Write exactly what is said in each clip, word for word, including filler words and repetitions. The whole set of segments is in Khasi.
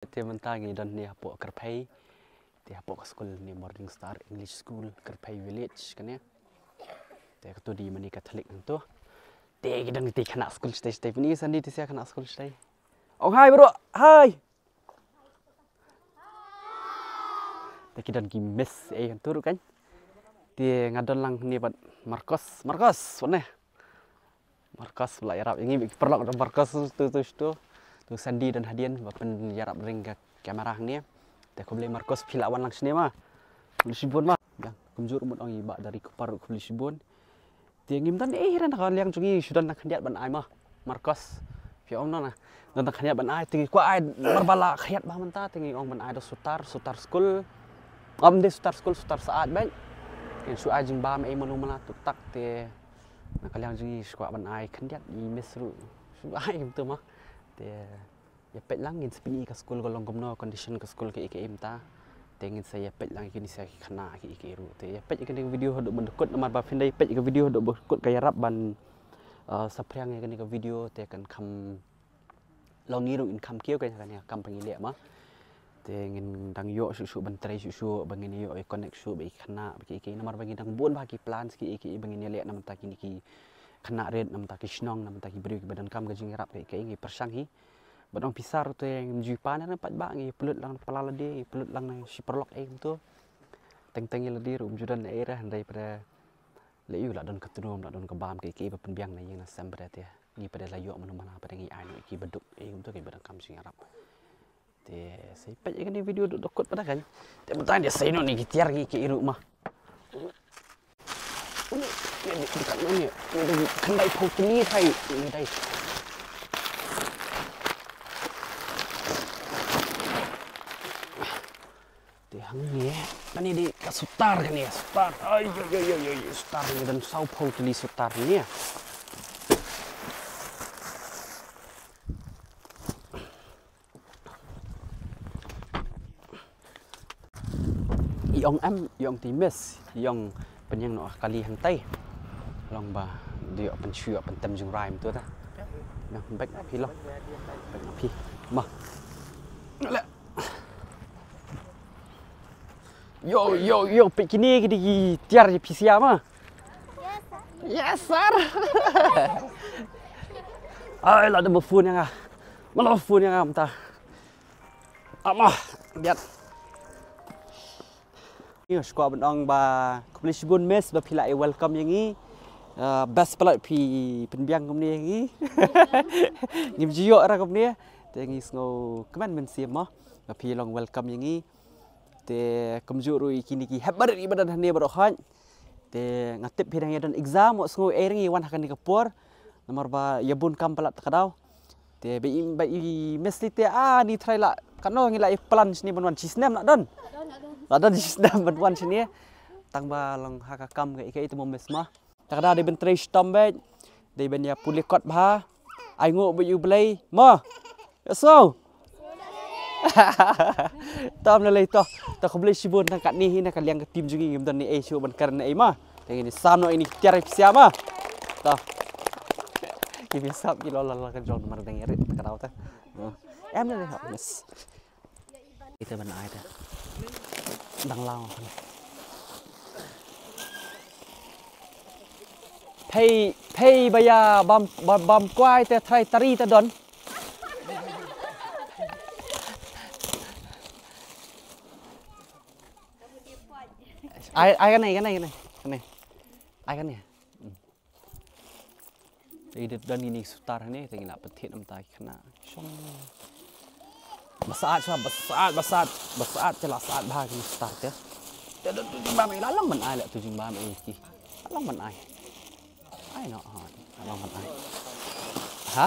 Te mynta ngi don ne hapoh Kyrphei. Te hapoh ka skul ne Morning Star English School, Kyrphei Village kane. Te katu dei mane Catholic nangtu. Te ki don te khynnah skul shatei shatei, pyni Sandy te sha khynnah skul shatei. Ong hi bro, hi. Te ki don ki miss ei nangtu ruh kan. Te nga don lang ne bad Marcos, Marcos, wan ne. Marcos ba la ïarap ïa ngi, ki paralok don Marcos tu tu tu. Tu Sandy don hadien ba pynïarap ring ka kamera hangne. Te khublei Marcos phi la wan lang shane ma. Khublei shibun ma. Ïa, kumjuh ruh mut ong i bah Dari Kupar ruh khublei shibun. Te ngim don ei hi na ka liang jong ngi, shu don na khyndiat ban ai ma. Marcos. Phi ong no na. Don na khyndiat ban ai, te ngi kwah ai namar ba la khyndiat ba mynta, te ngi ong ban ai da Sutar, Sutar skul. Ym dei Sutar skul, Sutar Syaid bad. Ngin shu ai jingbam ei mano mano tu tak te. Na ka liang jong ngi shu kwah ban ai khyndiat i miss ruh. Shu ai kumtu ma. Te ïa peit lang ngin sa pyni ka skul ka long kumno, condition ka skul kaei kaei mynta. Te ngin sa ïa peit lang ïa kine sa ki khynnah kaei kaei ruh. Te ïa peit ïa kane ka video haduh ban dkut namar ba phin dei peit ïa ka video haduh ban dkut ka ïarap ban, eh, saphriang ïa kane ka video te kan kham long ngi ruh ngin kham kiew ka ïa kane ka kam ba ngi leh ma. Te ngin dang ïoh shuh shuh ban trei shuh shuh ba ngin ïoh ïa connect shuh bad ki khynnah bad kiei kiei namar ba ngi dang bun bha ki plans kiei kiei ba ngin ïaleh na bynta kine ki khynnah rit, na bynta ki shnong, na bynta ki briew kiba donkam ka jingïarap kiei kiei, ngi pyrshang hi. Bad ong pisa ruh te ngim ju pan na paidbah, ngi pynlut lang na pala lade, ngi pynlut lang na shi paralok ei kumtu. Teng teng ïa lade ruh ym ju don ei re hynrei pat leh ïa u la don ka tnum, la don ka bam kiei kiei ba pynbiang na ïing na sem pat te. Ngi pat la ïoh mano mano pat ngi ai noh ïa ki baduk ei kumtu kiba donkam jingïarap. Te sa ïa peit ïa kane video duk duk kut pat kan. Te mynta ngi sa ïa noh ïa ki tiar kiei kiei ruh ma. Uni, uni, uni, uni, uni, khyndai phew tylli thai, uni dei. Te hangne, kane dei ka Sutar kane, Sutar. Ai, ai, ai, ai, ai, Sutar ngi don saw phew tylli Sutar ngi. I ong em, i ong te miss, i ong pynïeng noh kali hangtai. Long ba dei ïoh pynshu ïoh pyntem jingrai mynta ta. Nang bek na phi long. Bek na phi. Ma. Le. Yo, yo, yo, peit kine ki dei ki tiar ïa phi sia ma. Yes sir. Ai la da ba phone ïa nga. Ma la ba phone ïa nga mynta. Ama, biat. Ïa, shu kwah ban ong ba khublei shibun miss ba phi la ïa welcome ïa ngi. Uh, best palat phi pynbiang kumne ïa ngi. Ngim ju ïoh ra kumne. Te ngi sngew kmen mynsiem mo ba phi long welcome ïa ngi. Te kumjuh ruh ïa kine ki hep barit kiba don hangne baroh khoit. Te nga tip phi dang ïa don exam, wat sngew ei re ngi wan ha kane ka por. Namar ba ïa bun kam palat ta ka daw. Te ba i, ba i miss lei te, ah, ni trai la. Kano ngi la ïa plan shane ban wan, shi snem la don. La don shi snem ban wan shane. Tang ba long ha ka kam kaei kaei te mo miss ma. Ta ka daw dei ban trei shitom beit. Dei ban ïa pule kot bha. Ai nguh beit ïa U Blei. Mo. Ïa so. Tam lei lei to. To khublei shibun tang katne hi na ka liang ka team jong ngi, ngim don ne ei shuh ban kren ne ei ma. Te ngin ïa sam noh ïa kine ki tiar ïa phi sia ma. To. Ki phi sap ki lo la la ka jong namar dang ïa rit ka daw te. Em lei lei hap miss. Ita ban ai te. Dang lang. Phei, phei ba ïa bam, bam, bam kwai te trai tari te don. Ai, ai kane, kane, kane, kane. Ai kane. Hmm. Te i dep don ine i Sutar hangne, te ngi la pynthied na bynta ki khynnah. Shong. Ba sah, shong, ba sah, ba sah, ba sah, te la sah bha kine i Sutar te. Te don tu jingbam i la long ban ai la tu jingbam i ki. La long ban ai. Ai no, ha, la long ban ai. Ha?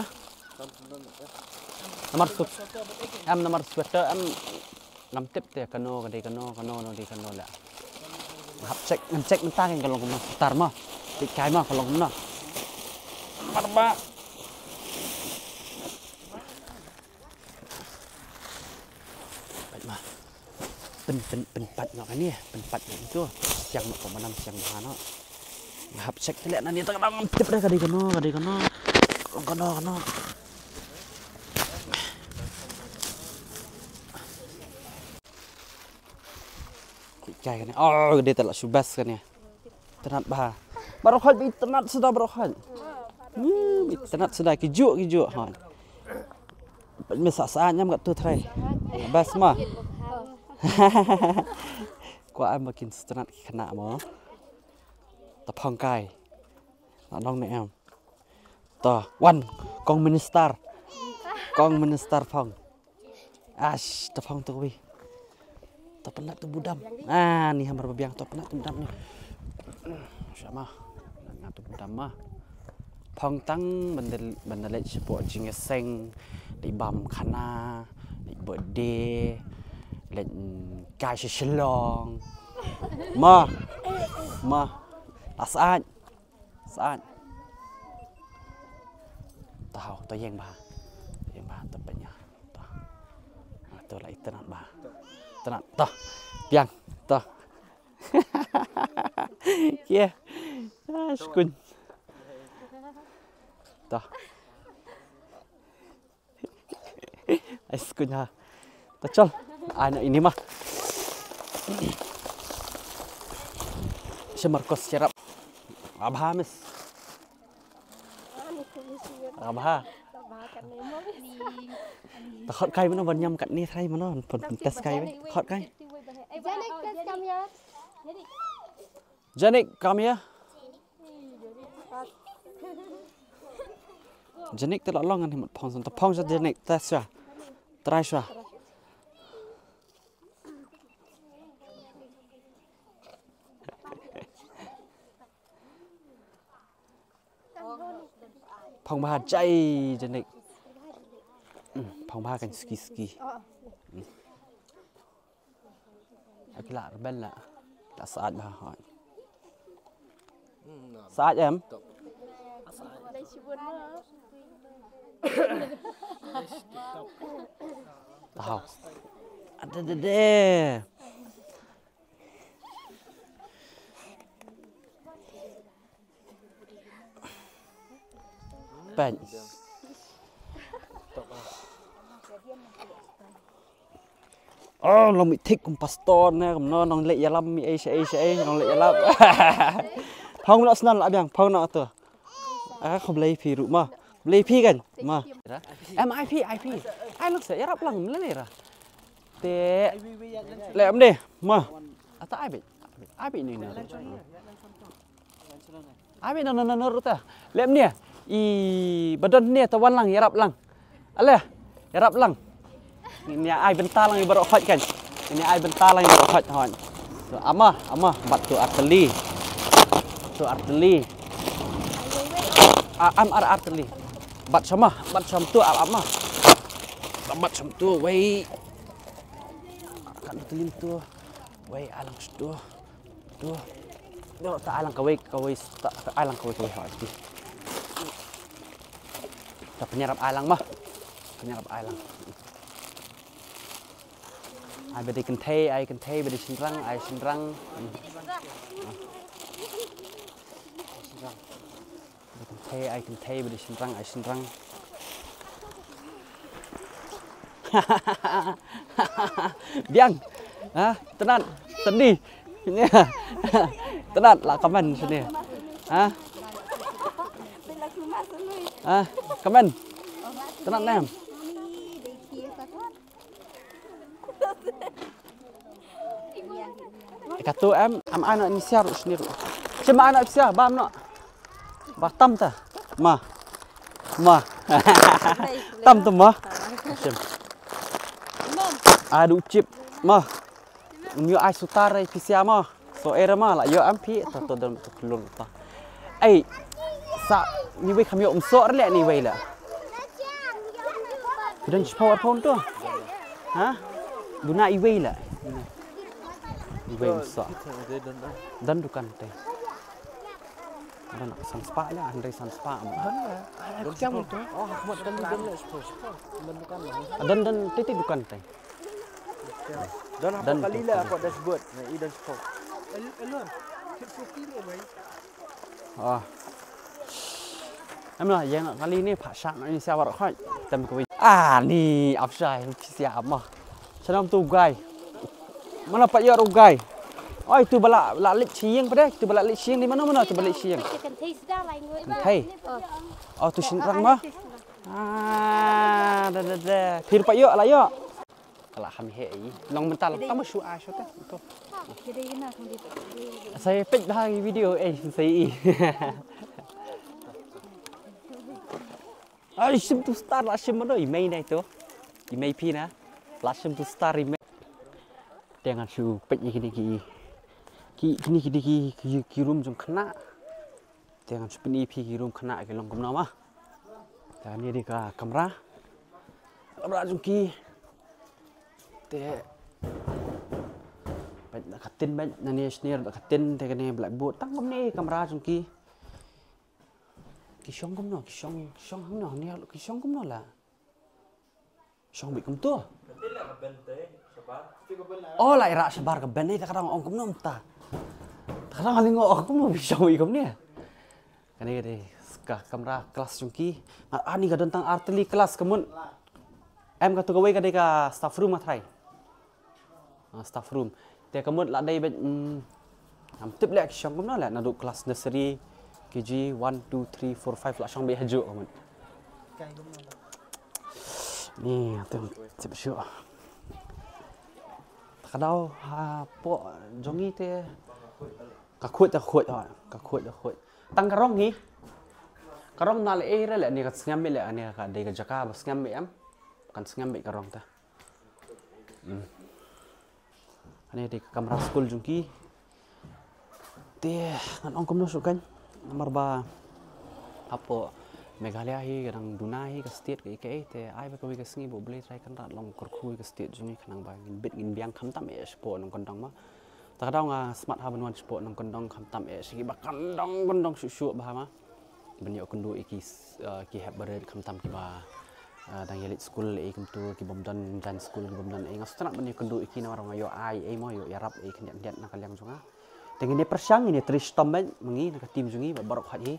Namar sut. Em namar sweater, em. Ngam tip te kano ka dei kano, kano ka dei kano la. Hap check, ngam check mynta ka long kumno Sutar ma. Te kai ma ka long kumno. Namar ba. Pat ma. Pyn, pyn, pynpat noh kane, pynpat noh itu. Siang noh ko manam siang noh ano. Hap check te leh na ni tang ngam tip re ka dei kano, ka dei kano. Ka long kano, kano. Kai kane. Oh, ka dei te la shu best kane. Itynnad bha. Baroh khoit ba itynnad suda baroh khoit. Hmm, itynnad suda ki juh ki juh hoi. Peit me sa sa nyam katto trai. Best ma. Kwah em ba kin sngewtynnad ki khynnah mo. Ta phong kai. La long ne em. Ta wan kong minister. Kong minister phong. Ash, ta phong ta wi. Ta pynnat ta budam. Ah, ni hamar ba biang ta pynnat ta budam ni. Sha ma. Pynnat ta budam ma. Phong tang ban da, ban da leit shapoh jingïaseng, leit bam khana, leit birthday, leit, mm, kai sha Shillong. Ma. Ma. La sait. Sait. Tahu, to ïeng bha. Ïeng bha, to peit ïa. To. Ah, to la itynnad bha. Itynnad, to. Biang, to. Ye. Ah, skun. To. Ai skun ha. Ta chal. Ai na ini ma. Sha Marcos cherap. Abha mes. Abha. Ta khot kai mano ban ñiam katne trai mano pun pun test kai. Khot kai. Janik, test come here. Janik, come here. Janik te la long ngan himut phong san ta phong sa Janik test sa. Try sa. Phong bha jai Janik. Hmm, phong bha kan ski ski. Hmm. Aki la rebel la. La saat bha hoi. Saat em. Tahu. Ada dede. Peit. Oh, long mi thik kum pastor ne, kum no, nong leh ïalam mi ei sha ei sha ei, nong leh ïalam. Phong no snan la biang, phong no to. Ah, khublei phi ruh ma. Khublei phi kan ma. Em ai phi, ai phi. Ai long sa ïarap lang, mlei ra. Te. Leh em de ma. Ata ai bit. Ai bit ni ni. Abi no no no no ruta. Lem ni. I badon ni ta wan lang ïarap lang. Ale. Ïarap lang. Ni ai bynta lang i baroh khoit kan. Ni ai bynta lang i baroh khoit hon. Tu ama ama bat tu arteli. Tu arteli. A am ar arteli. Bat sama bat sam tu ar ama. Bat sam tu wei. Kan arteli tu. Wei alang stu. Tu. Dok ta alang kawei kawei ta alang kawei kawei ha ti. Ta penyarap alang mah. Penyarap alang. Ai bedi kentai ai kentai bedi senrang ai senrang. Ai kynthei, ai kynthei, bad ai shynrang, ai shynrang. Biang. Ha, tynat, tynti. Tynat la kamen shane. Ha? Ha, kamen. Tynat nem. Katu em, am ana ni siar us ni. Sim ana siar bam no. Ba tam ta. Ma. Ma. Tam tu ma. Sim. Adu chip ma. Nyu ai sutar ai pisia ma. So era ma la yo am pi ta to dam to kelun ta. Ai sa ni wei kham yo um so le ni wei la. Don chipau ar phone tu. Ha? Duna i wei la. I wei um so. Don dukan te. Don san spah la, hynrei san spah. Don spah. Oh, mat kan don la spah. Don dukan la. Don don titi dukan te. Don apa kali la apa dashboard. Na i don spah. Elon. Kit putih ni wei. Ah. Em la yang kali ni pak syak ni siapa rok khoi. Tem kuwi. Ah ni apa syak siapa mah. Senam tu gai. Mana pak yor gai. Oi, tu ba la, la leit sha ïing pat de, tu ba la leit sha ïing, dei mano mano tu ba leit sha ïing. Kynthei. Oh, tu shynrang ma. Ah, da da da. Phi ruh pat ïoh, la ïoh. Ka la kham heh i. Long mynta long tang ba shu ai shu te. To. Sa peit bha i video eh, sa i. Ai, shim tu star, la shim mano i mei nai to. I mei phi na. La shim tu star i mei. Te ngan shu peit ïa kine ki, ki, kine ki, ki, ki, ki room jong khynnah. Te ngan shu pyni ïa phi ki room khynnah ki long kumno ma. Te kane dei ka kamra. Kamra jong ki. Te peit da ka tin, peit nangne snier da ka tin, te kane blackboard. Tang kumne kamra jong ki. Ki shong kumno, ki shong, shong hangno, hangne ki shong kumno la. Shong beit kumto. Oh, la ïarap shabar ka bench, te ka dang ong kumno mynta. Te ka dang lyngngoh ong kumno phi shong beit kumne. Kane ka dei ka kamra class jong ki. Nga ani ka don tang artylli class ka mut. Em, katu kawei ka dei ka staff room, nga tharai. Ah, staff room. Te ka mut la dei beit, mm, ngam tip leh ki shong kumno leh, naduh class nursery, K G, one, two, three, four, five, la shong beit hajuh ka mut. Ni, te tip shuh. Ka daw hapoh jong ngi te ka khuid, ka khuid, ha, ka khuid, ka khuid. Tang ka rong hi. Ka rong na leh ei re leh, ni ka sngem beit leh, ni ka dei ka jaka ba sngem beit em. Kan sngem beit ka rong te. Hmm. Kane dei ka kamra skul jong ki. Te ngan ong kumno shuh kan. Namar ba hapoh Meghalaya hi ka dang duna hi ka state kaei kaei, te ai ba kawei ka sngi ba U Blei Trai Kynrad long kyrkhu ïa ka state jong ngi khnang ba ngin bit ngin biang khamtam eh shapoh nongkyndong ma. Te ka daw nga smat ha ban wan shapoh nongkyndong khamtam eh sha kiba kyndong kyndong shuh shuh bha ma. Ban ïoh kynduh ïa ki, eh, ki hep barit khamtam kiba, eh, dang ïaleit skul ei kumto, ki bym don jan skul, ki bym don ei, nga sngewtynnat ban ïoh kynduh ïa ki namar nga ïoh ai ei mo, ïoh ïarap ei khyndiat khyndiat na ka liang jong nga. Te ngin ïa pyrshang, ngin ïa trei shitom beit ma ngi na ka team jong ngi ba baroh khoit hi.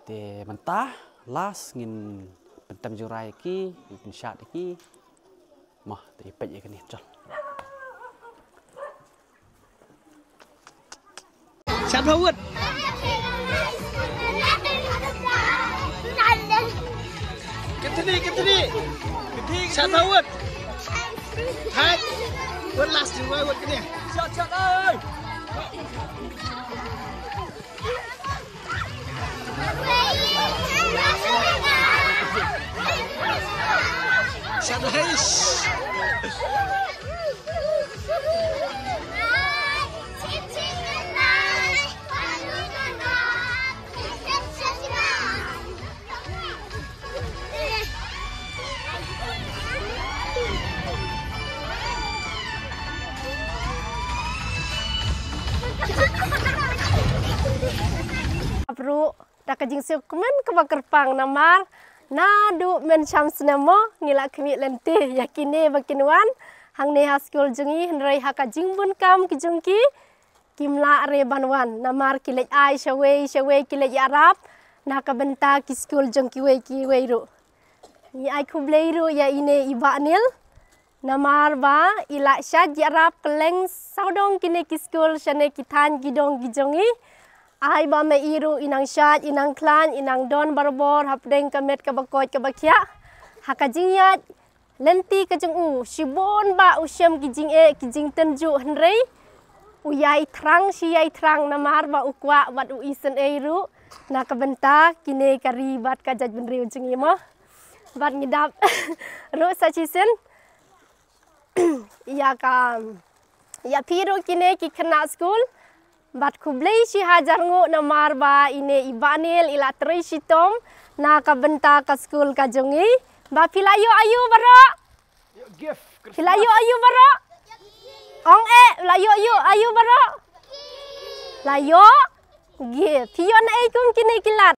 Te mynta last ngin pyntem jingrai ïa ki, ngin pynshad ïa ki. Mo, te ïa peit ïa kane, jal. Shad bha wut. Kynthei, kynthei. Shad bha wut. Hai. Wut last, wut kynthei. Shad, shad, oi. Ap ruh da ka jingsngewkmen kaba kyrpang namar naduh mynsham snem mo ngi la khmih lynti ïa kine ba kin wan hangne ha skul jong ngi, hynrei ha ka jingbun kam ki jong ki kim lah re ban wan namar ki leit ai shawei shawei, ki leit ïarap na ka bynta ki skul jong kiwei kiwei ruh. Ngi ai khublei ruh ïa ine i Bah Nil namar ba i la shait ïarap kylleng sawdong kine ki skul shane ki thaiñ ki dong ki jong ngi. Ai ba ma i ruh i nang shait, i nang khlaiñ, i nang don barabor hapdeng ka met kaba koit kaba khiah. Ha ka jingïaid lynti ka jong u, shibun ba u shem ki jingeh ki jingtynjuh, hynrei u ïai thrang shi ïai thrang namar ba u kwah bad u isynei ruh na ka bynta kine ka ri bad ka jaitbynriew jong ngi mo. Bad ngi dap ruh sa shisien ïa ka, ïa phi ruh kine ki khynnah skul. Bad khublei shi hajar nguh namar ba ine i Bah Nil i la trei shitom na ka bynta ka skul ka jong ngi. Ba phi la ïoh aïu baroh? Phi la ïoh aïu baroh? Ong eh, la ïoh, ïoh aïu baroh? La ïoh gift. Phi ïoh na ei kum kine ki lad?